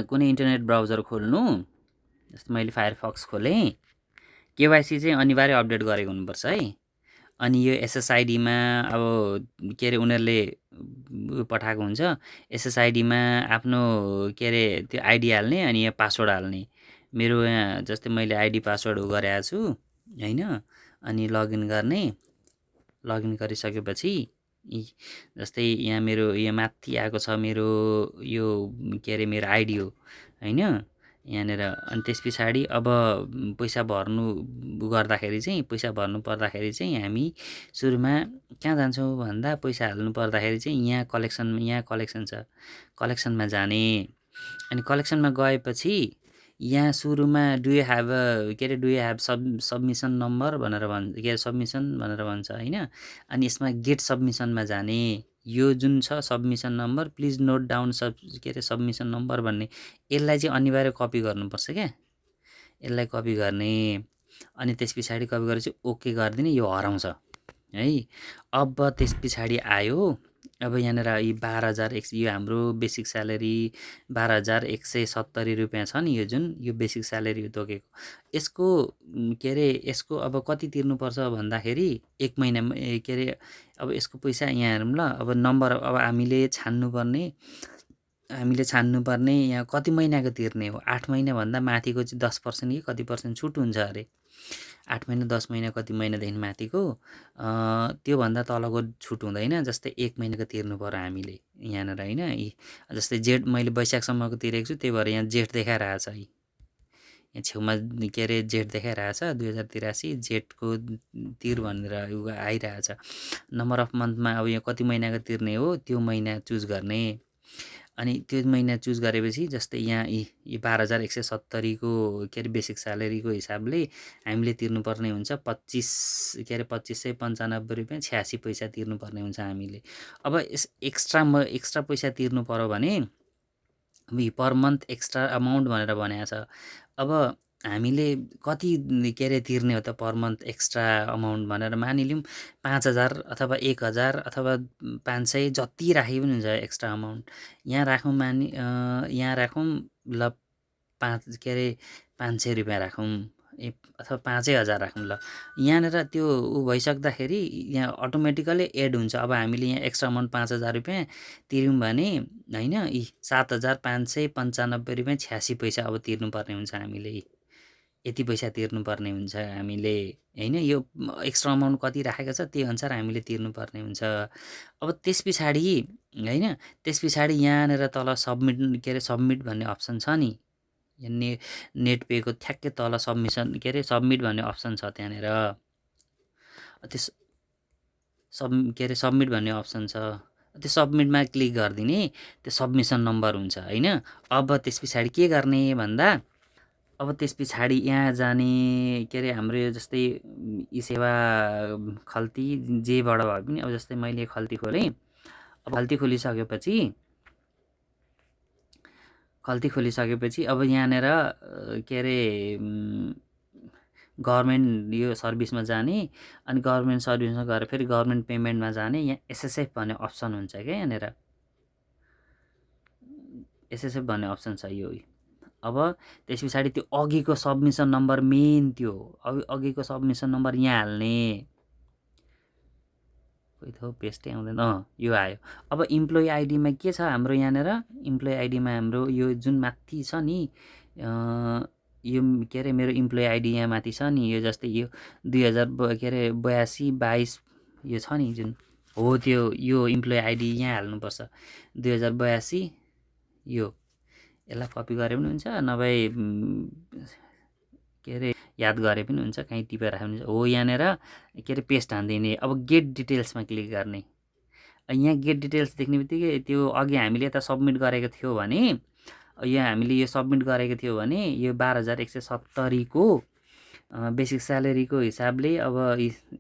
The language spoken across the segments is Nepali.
कुनै इन्टरनेट ब्राउजर खोल्नु, जस्तै मैले फायरफक्स खोलेँ, केवाइसी चाहिँ अनिवार्य अपडेट गरेको हुनुपर्छ है। अनि यो एसएसआइडीमा अब के अरे उनीहरूले पठाएको हुन्छ, एसएसआइडीमा आफ्नो के अरे त्यो आइडी हाल्ने अनि यहाँ पासवर्ड हाल्ने। मेरो यहाँ जस्तै मैले आइडी पासवर्ड गरेको छु होइन, अनि लगइन गर्ने। लगइन गरिसकेपछि जस्तै यहाँ मेरो यहाँ माथि आएको छ मेरो यो के अरे मेरो आइडी हो होइन यहाँनिर। अनि त्यस पछाडि अब पैसा भर्नु गर्दाखेरि चाहिँ पैसा भर्नु पर्दाखेरि चाहिँ हामी सुरुमा कहाँ जान्छौँ भन्दा पैसा हाल्नु पर्दाखेरि चाहिँ यहाँ कलेक्सन छ, कलेक्सनमा जाने। अनि कलेक्सनमा गएपछि यहाँ सुरुमा डु यु ह्याभ के अरे do you have submission number भनेर भन्छ, के अरे सबमिसन भनेर भन्छ होइन। अनि यसमा गेट सबमिसनमा जाने, यो जुन छ submission number please note down के अरे सबमिसन नम्बर भन्ने, यसलाई चाहिँ अनिवार्य कपी गर्नुपर्छ क्या, यसलाई कपी गर्ने। अनि त्यस पछाडि कपी गरेपछि ओके गरिदिने, यो हराउँछ है। अब त्यस पछाडि आयो, अब यहाँनिर यी 12,000 यो हाम्रो बेसिक स्यालेरी 12,170 रुपियाँ छ नि, यो जुन यो बेसिक स्यालेरी तोकेको, यसको के अरे यसको अब कति तिर्नुपर्छ भन्दाखेरि 1 महिनामा के अरे अब यसको पैसा यहाँ हेरौँ ल। अब नम्बर अब हामीले छान्नुपर्ने यहाँ कति महिनाको तिर्ने हो। 8 महिनाभन्दा माथिको चाहिँ 10% कि कति पर्सेन्ट छुट हुन्छ अरे। 8 महिना 10 महिना कति महिनादेखि माथिको त्योभन्दा तलको छुट हुँदैन। जस्तै 1 महिनाको तिर्नु पर्यो हामीले यहाँनिर होइन। जस्तै जेठ मैले वैशाखसम्मको तिरेको छु, त्यही भएर यहाँ जेठ देखाइरहेछ है, यहाँ छेउमा के अरे जेठ देखाइरहेछ 2083 जेठको तिर भनेर आइरहेछ। नम्बर अफ मन्थमा अब यहाँ कति महिनाको तिर्ने हो त्यो महिना चुज गर्ने। अनि त्यो महिना चुज गरेपछि जस्तै यहाँ यी 12,170 को के अरे बेसिक स्यालेरीको हिसाबले हामीले तिर्नुपर्ने हुन्छ 25,95 रुपियाँ 86 पैसा तिर्नुपर्ने हुन्छ हामीले। अब एक्स्ट्रा पैसा तिर्नु पर्यो भने अब पर मन्थ एक्स्ट्रा अमाउन्ट भनेर भनेको छ। अब हामीले कति के अरे तिर्ने हो त पर मन्थ एक्स्ट्रा अमाउन्ट भनेर मानिलिउँ 5,000 अथवा 1,000 अथवा 500 जति राखे पनि हुन्छ एक्स्ट्रा अमाउन्ट। यहाँ राखौँ यहाँ राखौँ ल 5 के अरे 500 रुपियाँ राखौँ अथवा 5,000 राखौँ ल। यहाँनिर त्यो भइसक्दाखेरि यहाँ अटोमेटिकली एड हुन्छ। अब हामीले यहाँ एक्स्ट्रा अमाउन्ट 5,000 रुपियाँ तिर्यौँ भने होइन 7,595 रुपियाँ 86 पैसा अब तिर्नुपर्ने हुन्छ हामीले। यति पैसा तिर्नुपर्ने हुन्छ हामीले होइन। यो एक्स्ट्रा अमाउन्ट कति राखेको छ त्यही अनुसार हामीले तिर्नुपर्ने हुन्छ। अब त्यस पछाडि होइन त्यस पछाडि यहाँनिर तल सबमिट के अरे सबमिट भन्ने अप्सन छ नि, नेट पेको ठ्याक्कै तल सबमिसन के अरे सबमिट भन्ने अप्सन छ त्यहाँनिर। त्यस के अरे सबमिट भन्ने अप्सन छ, त्यो सबमिटमा क्लिक गरिदिने, त्यो सबमिसन नम्बर हुन्छ होइन। अब त्यस पछाडि के गर्ने भन्दा अब त्यस पछाडि यहाँ जाने के अरे हाम्रो जस्तै ई सेवा खल्ती जेबाट भए पनि अब जस्तै मैले खल्ती खोलेँ। अब खल्ती खोलिसकेपछि अब यहाँनिर के अरे गभर्मेन्ट यो सर्भिसमा जाने। अनि गभर्मेन्ट सर्भिसमा गएर फेरि गभर्मेन्ट पेमेन्टमा जाने। यहाँ एसएसएफ भन्ने अप्सन हुन्छ क्या, यहाँनिर एसएसएफ भन्ने अप्सन छ यो। अब त्यस पछाडि त्यो अघिको सबमिसन नम्बर मेन त्यो अघिको सबमिसन नम्बर यहाँ हाल्ने। खोइ त पेस्टै आउँदैन, यो आयो। अब इम्प्लोइ आइडीमा के छ हाम्रो यहाँनिर, इम्प्लोइ आइडीमा हाम्रो यो जुन माथि छ नि यो के अरे मेरो इम्प्लोइ आइडी यहाँ माथि छ नि, यो जस्तै यो 2000 के अरे 82-22 यो छ नि जुन हो त्यो यो इम्प्लोइ आइडी यहाँ हाल्नुपर्छ 2082 यो। यसलाई कपी गरे पनि हुन्छ नभए के अरे याद गरे पनि हुन्छ, कहीँ टिपेर राखे पनि हुन्छ। हो यहाँनिर के अरे पेस्ट हानिदिने। अब गेट डिटेल्समा क्लिक गर्ने। यहाँ गेट डिटेल्स देख्ने बित्तिकै त्यो अघि हामीले यता सबमिट गरेको थियो भने यहाँ हामीले यो सबमिट गरेको थियो भने यो 12,170 को बेसिक स्यालेरीको हिसाबले अब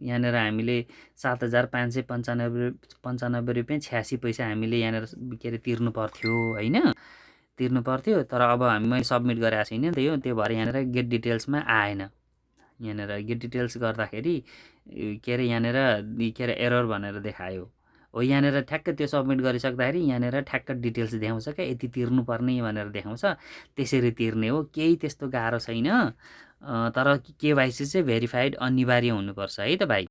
यहाँनिर हामीले 7,595 रुपियाँ 86 पैसा हामीले यहाँनिर के अरे तिर्नु पर्थ्यो होइन, तिर्नु पर्थ्यो। तर अब मैले सबमिट गरेको छैन नि त यो, त्यो भएर यहाँनिर गेट डिटेल्समा आएन। यहाँनिर गेट डिटेल्स गर्दाखेरि के अरे यहाँनिर के अरे एरर भनेर देखायो। हो यहाँनिर ठ्याक्क त्यो सबमिट गरिसक्दाखेरि यहाँनिर ठ्याक्क डिटेल्स देखाउँछ क्या यति तिर्नुपर्ने भनेर देखाउँछ त्यसरी तिर्ने हो केही त्यस्तो गाह्रो छैन तर केवाइसी चाहिँ भेरिफाइड अनिवार्य हुनुपर्छ है त भाइ